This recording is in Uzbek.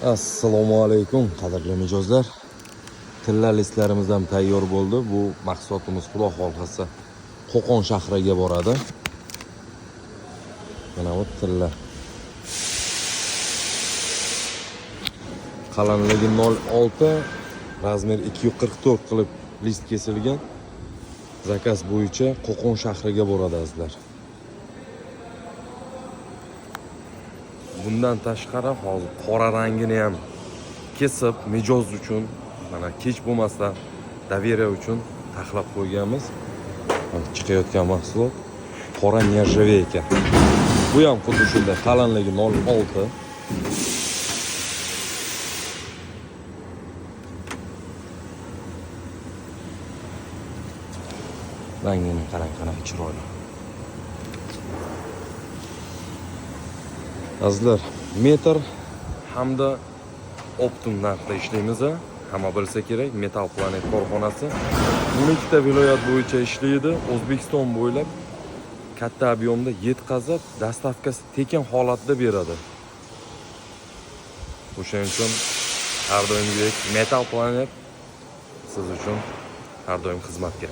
Assalomu alaykum, qadrli mijozlar. Tilla listlarimiz ham tayyor bo'ldi. Bu mahsulotimiz Xudo xohlasa Qo'qon shahriga boradi. Mana bu tilla. Qalinligi 0.6, razmer 244 qilib list kesilgan. Zakaz bo'yicha Qo'qon shahriga boradi, azizlar. Bundan tashqari hozir qora rangini ham kesib mijoz uchun, mana kech bo'lmasa доверие uchun taxlab qo'yganmiz. Mana chiqayotgan mahsulot qora нержавейка. Bu ham xuddi shunday, qalinligi 0.6. Rangini qarang, qanaqa chiroyli. Azizlar, metr hamda optim narxda ishlaymiz. Hamma bilsa kerak, Metal Planet korxonasi 12 ta viloyat bo'yicha ishlaydi. O'zbekiston bo'ylab katta объем da yetkazib, доставка si tekin holatda beradi. O'shaning uchun har doimgidek Metal Planet siz uchun har doim xizmatga.